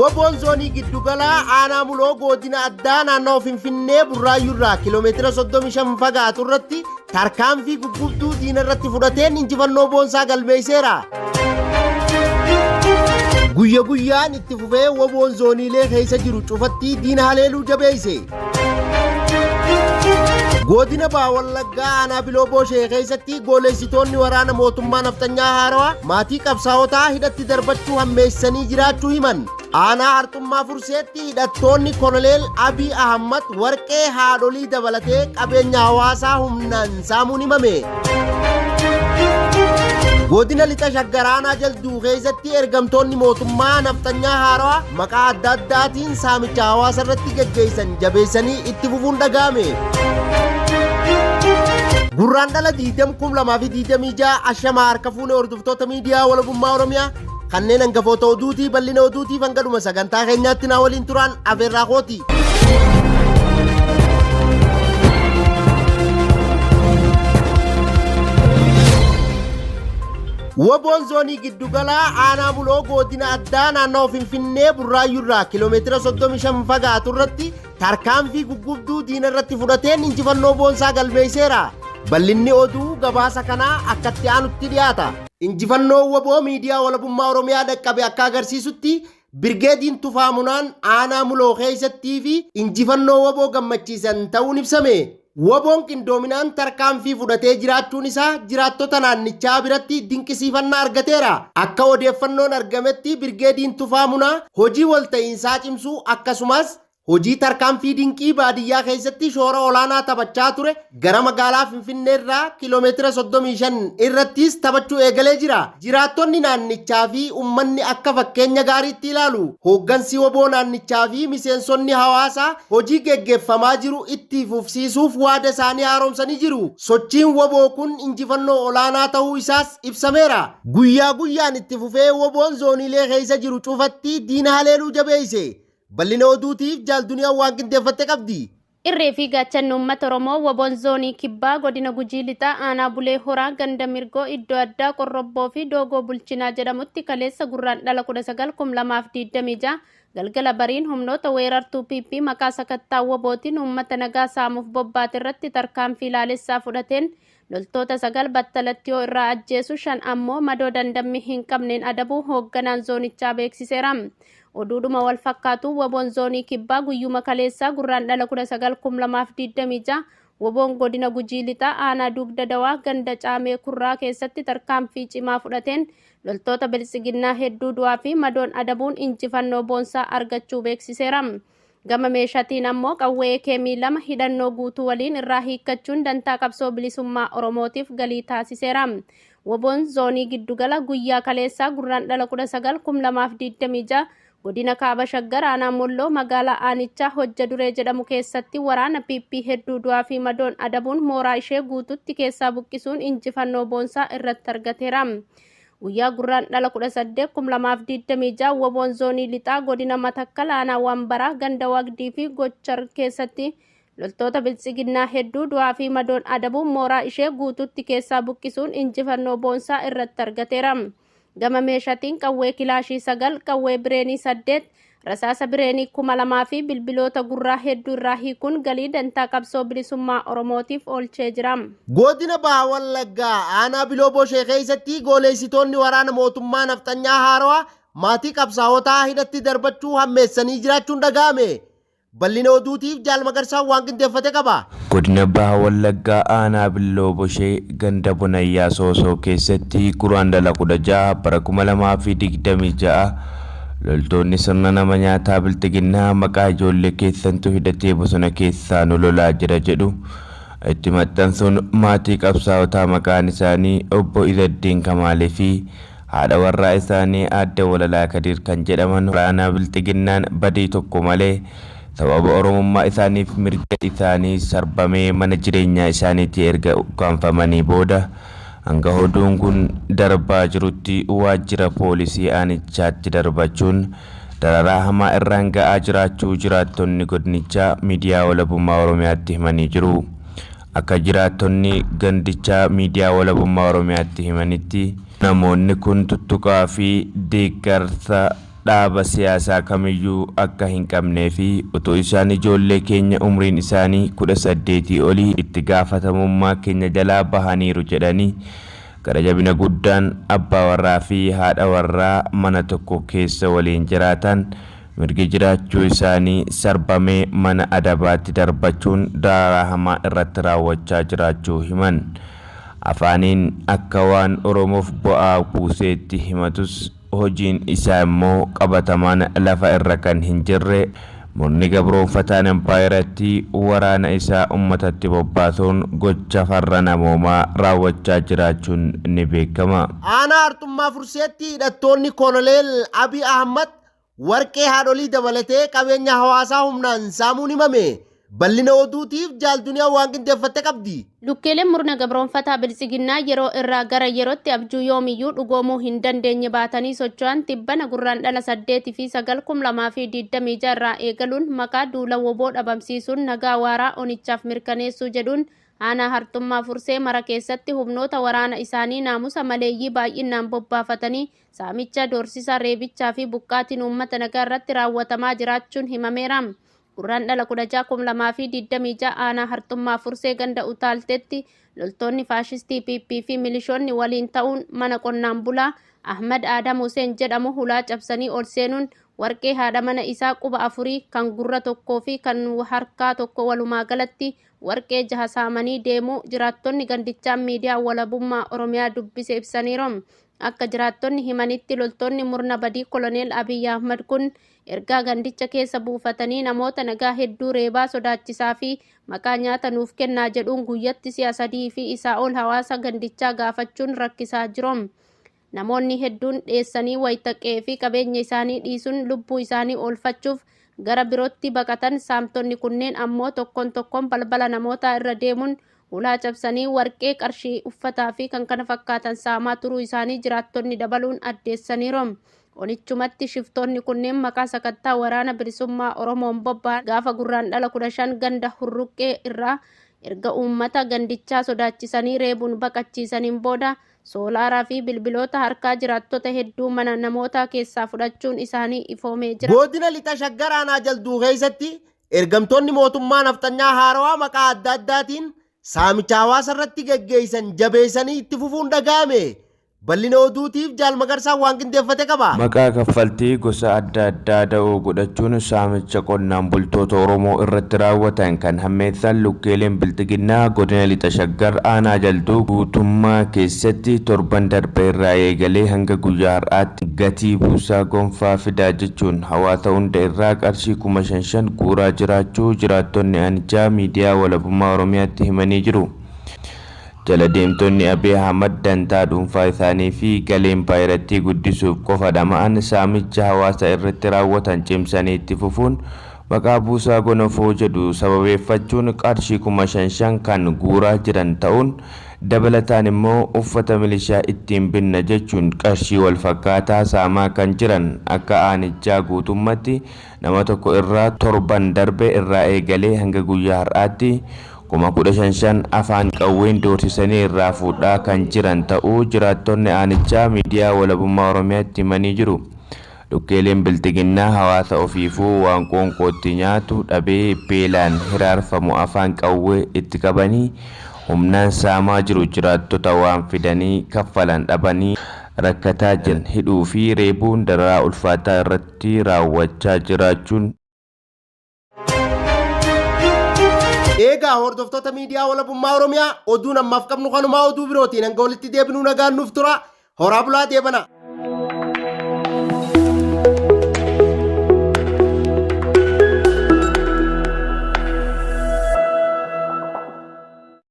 Woboon zoonii giddugalaa aanaa Muloo godina addaa naannawa Finfinnee Burraayyuurraa kiiloomeetira 35 fagaatu irratti tarkaanfii guggubduu diina irratti fudhateen injifannoo boonsaa galmeesseera. Guyya guyyaan itti fufee woboon zooniilee keessa jiru cufatti diina haleeluu jabeesse. Godina Baha Wallaggaa aanaa Biloo Booshee keessatti gooleessitoonni waraana mootummaa nafxanyaa haarawaa maatii qabsaa'otaa hidhatti darbachuu hammeessanii jiraachuu himan. Aanaa Harxummaa Furseetti hidhattoonni Koloneel Abiy Ahmad warqee haadholii dabalatee qabeenya hawaasaa humnaan saamuun himame. Godina Lixa Shaggar aanaa Jalduu keessatti ergamtoonni mootummaa nafxanyaa haarawaa maqaa adda addaatiin saamicha hawaasa irratti geggeessan jabeessanii itti fufuun dhaga'ame. Gurraan dhala 20,2026 ashamaa harka fuune hordoftoota miidiyaa walabummaa Oromiyaa kanneen hangafoota oduutii bal'ina oduutiif hanga dhuma sagantaa keenyaatti naa waliin turaan afeerraa kooti. Woboon zoonii giddugalaa aanaa Muloo godina addaa naannawa Finfinnee Burraayyuurraa kiiloomeetira 35 fagaatu irratti tarkaanfii guggubduu diina irratti fudhateen injifannoo boonsaa galmeesseera. Bal'inni oduu gabaasa kanaa akkatti aanutti dhiyaata. Injifannoo woboo miidiyaa walabummaa Oromiyaa dhaqqabe akka agarsiisutti Birgeediin Tufaa Munaan aanaa Muloo keessattii fi injifannoo woboo gammachiisan ta'uun ibsame. Woboon qindoominaan tarkaanfii fudhatee jiraachuun isaa jiraattota naannichaa biratti dinqisiifannaa argateera. Akka odeeffannoon argametti Birgeediin Tufaa Munaa hojii walta'iinsaa cimsuu akkasumas hojii tarkaanfii dinqii baadiyyaa keessatti shoora olaanaa taphachaa ture gara magaalaa Finfinneerraa kiiloomeetira 35 irrattis taphachuu eegalee jira. Jiraattonni naannichaa fi uummanni akka fakkeenya gaariitti ilaalu. Hooggansi woboo naannichaa fi miseensonni hawaasaa hojii geggeeffamaa jiru itti fufsiisuuf waada isaanii haaromsanii jiru. Sochiin woboo kun injifannoo olaanaa ta'uu isaas ibsameera. Guyyaa guyyaan itti fufee woboon zooniilee keessa jiru cufatti diina haleeluu jabeesse. Bal'ina oduutiif jaal Duniyaan waan qindeeffatte qabdi. Irree fi gaachanni uummata Oromoo Woboon Zoonii Kibbaa Godina Gujii Lixaa Aanaa Bulee Horaa Ganda Mirgoo iddoo addaa Qorrobboo fi Doogoo Bulchinaa jedhamutti kaleessa Gurraandhala 19 2026 galgala bariin humnoota weerartuu PP maqaa sakattaa Wobootiin uummata nagaa saamuuf bobbaate irratti tarkaanfii laalessaa fudhateen loltoota 9 battalatti yoo irraa ajjeesu 5 ammoo madoo dandammii hin qabneen adabuu hoogganaan zoonichaa beeksiseera. Oduudhuma wal fakkaatu Woboon Zoonii Kibbaa guyyuma kaleessaa Gurraandhala 19,2026 Woboon Godina Gujii Lixaa Aanaa Dugda Dawaa ganda Caamee Kurraa keessatti tarkaanfii cimaa fudhateen loltoota Biltsiginnaa hedduu du'aa fi madoon adabuun injifannoo boonsaa argachuu beeksiseera. Gama meeshatiin ammoo qawwee AKM 2 hidhannoo guutuu waliin irraa hiikkachuun dantaa qabsoo bilisummaa Oromootiif galii taasiseera. Woboon Zoonii Giddugala guyyaa kaleessaa Gurraandhala 19, 2026 Godina Kaaba Shaggar Aanaa Molloo magaalaa Aanichaa Hojja Duree jedhamu keessatti waraana PP hedduu du'aa fi madoon adabuun mooraa ishee guututti keessaa buqqisuun injifannoo boonsaa irratti argateera. Guyyaa Gurraandhala 18, 2026 Woboon Zoonii Lixaa Godina Matakkal Aanaa Wambaraa ganda Wagdii fi Gochar keessatti loltoota Biltsiginnaa hedduu du'aa fi madoon adabuun mooraa ishee guututti keessaa buqqisuun injifannoo boonsaa irratti argateera. Gama meeshatiin qawwee kilaashii 9, qawwee bireenii 8, rasaasa bireenii 2000 fi bilbiloota gurraa hedduu irraa hiikuun galii dantaa qabsoo bilisummaa Oromootiif oolchee jira. Godina Baha Wallaggaa aanaa Biloo Boshee keessatti gooleessitoonni waraana mootummaa nafxanyaa haarawaa maatii qabsaa'otaa hidhatti darbachuu hammeessanii jiraachuun dhaga'ame. Bal'ina oduutiif Jaal Magarsaan waan qindeeffate qaba. Godina Baha Wallaggaa Aanaa Billoo Boshee ganda Bonayyaa Soosoo keessatti Guraandhala 16 bara 2026 loltoonni sirna nama nyaataa Bilxiginnaa maqaa ijoollee keessantu hidhatee bosona keessaa nu lolaa jira jedhu itti maxxansuun maatii qabsaa'otaa maqaan isaanii Obbo Izaddiin Kamaalee fi haadha warraa isaanii Aadde Walalaa Kadiir kan jedhaman waraana Bilxiginnaan badii tokko malee sababa Oromummaa isaaniif mirga isaanii sarbamee mana jireenyaa isaaniitii erga ukkaamfamanii booda hanga oduun kun darbaa jirutti waajjira poolisii aanichaatti darbachuun dararaa hamaa irraan ga'aa jiraachuu jiraattonni godinichaa miidiyaa Walabummaa Oromiyaatti himanii jiru. Akka jiraattonni gandichaa miidiyaa Walabummaa Oromiyaatti himanitti, namoonni kun tuttuqaa fi deeggarsa dhaaba siyaasaa kamiyyuu akka hin qabnee fi utuu isaan ijoollee keenya umriin isaanii 18 olii itti gaafatamummaa keenya jalaa bahaniiru jedhanii gara jabina guddaan abbaa warraa fi haadha warraa mana tokko keessa waliin jiraatan mirgi jiraachuu isaanii sarbamee mana adabaatti darbachuun dararaa hamaa irratti raawwachaa jiraachuu himan. Afaaniin akka waan Oromoof bu'aa buuseetti himatus hojiin isaa immoo qabatamaan lafa irra kan hin jirre murni gabroonfataan impaayeratti waraana isaa uummatatti bobbaasuun gocha farra namoomaa raawwachaa jiraachuun ni beekama. Aanaa Harxummaa Furseetti hidhattoonni Koloneel Abiy Ahmad warqee haadholii dabalatee qabeenya hawaasaa humnaan saamuun himame. Bal'ina oduutiif Jaal Duniyaa waan qindeeffatte qabdi. Lukkeeleen murna gabroonfataa Biltsiginnaa yeroo irraa gara yerootti abjuu yoomiyyuu dhugoomuu hin dandeenye baatanii socho'an tibbana Gurraandhala 8 fi 9 2026 irraa eegaluun maqaa duula woboo dhabamsiisuun nagaa waaraa onichaaf mirkaneessuu jedhuun aanaa Harxummaa Fursee mara keessatti humnoota waraana isaanii naamusa maleeyyii baay'inaan bobbaafatanii saamicha, doorsisa, reebichaa fi buqqaatiin uummata nagaa irratti raawwatamaa jiraachuun himameera. Gurraandhala 16 2026 aanaa Harxummaa Fursee ganda Utaalteetti loltoonni faashistii PP fi milishoonni waliin ta'uun mana qonnaan bulaa Ahmad Adam Hussein jedhamu hulaa cabsanii ol seenuun warqee haadha mana isaa quba afurii, kan gurra tokkoo fi kan harkaa tokko, walumaa galatti warqee jaha saamanii deemuu jiraattonni gandichaa miidiyaa Walabummaa Oromiyaa dubbise ibsaniiru. Akka jiraattonni himanitti, loltoonni murna badii Koloneel Abiy Ahmad kun ergaa gandicha keessa buufatanii namoota nagaa hedduu reebaa, sodaachisaa fi maqaa nyaata nuuf kennaa jedhuun guyyatti si'a sadii fi isaa ol hawaasa gandichaa gaafachuun rakkisaa jiru. Namoonni hedduun dheessanii wayita qe'ee fi qabeenya isaanii dhiisuun lubbuu isaanii oolfachuuf gara birootti baqatan, saamtonni kunneen ammoo tokkoon tokkoon balbala namootaa irra deemuun hulaa cabsanii warqee, qarshii, uffataa fi kan kana fakkaatan saamaa turuu isaanii jiraattonni dabaluun addeessaniiru. Onichumatti shiftoonni kunneen maqaa sakattaa Waraana Bilisummaa Oromoon bobba'an gaafa Gurraandhala 15 ganda Hurruqqee irraa erga uummata gandichaa sodaachisanii reebuun baqachiisaniin booda soolaaraa fi bilbiloota harkaa jiraattota hedduu mana namootaa keessaa fudhachuun isaanii ifoomee jira. Godina Lixa Shaggar aanaa Jalduu keessatti ergamtoonni mootummaa nafxanyaa haarawaa maqaa adda addaatiin saamicha hawaasa irratti geggeessan jabeessanii itti fufuun dhaga'ame. Bal'ina oduutiif Jaal Magarsaan waan qindeeffate qaba. Maqaa kaffaltii gosa adda addaa da'oo godhachuun saamicha qonnaan bultoota Oromoo irratti raawwatan kan hammeessan lukkeeleen Bilxiginnaa godina Lixa Shaggar aanaa Jalduu guutummaa keessatti torban darbe irraa eegalee hanga guyyaa har'aatti gatii buusaa gonfaa fidaa jechuun hawaasa hunda irraa qarshii 5,000 guuraa jiraachuu jiraattonni aanichaa miidiyaa Walabummaa Oromiyaatti himanii jiru. Jala deemtonni Abiy Ahmad dantaa dhuunfaa isaanii fi galii impaayerattii guddisuuf qofa dhama'an saamicha hawaasa irratti raawwatan cimsanii itti fufuun maqaa buusaa gonofoo jedhu sababeeffachuun qarshii 5,000 kan guuraa jiran ta'uun, dabalataan immoo uffata milishaa ittiin binna jechuun qarshii wal fakkaataa saamaa kan jiran, akka aanichaa guutummatti nama tokko irraa torban darbe irraa eegalee hanga guyyaa har'aatti 15,000 afaan qawween doorsisanii irraa fuudhaa kan jiran ta'uu jiraattonni aanichaa miidiyaa Walabummaa Oromiyaatti himanii jiru. Lukkeeleen Bilxiginnaa hawaasa ofiifuu waan qoonqootti nyaatu dhabee beelaan hiraarfamu afaan qawwee itti qabanii humnaan saamaa jiru, jiraattota waan fidanii kaffalan dhabanii rakkataa jiran hidhuu fi reebuun dararaa ulfaataa irratti raawwachaa jiraachuun Eegaa hordoftoota miidiyaa Walabummaa Oromiyaa, oduun ammaaf qabnu kanumaa. Oduu birootiin hanga walitti deebinuu nagaan nuuf tura. Horaa bulaa, deebana.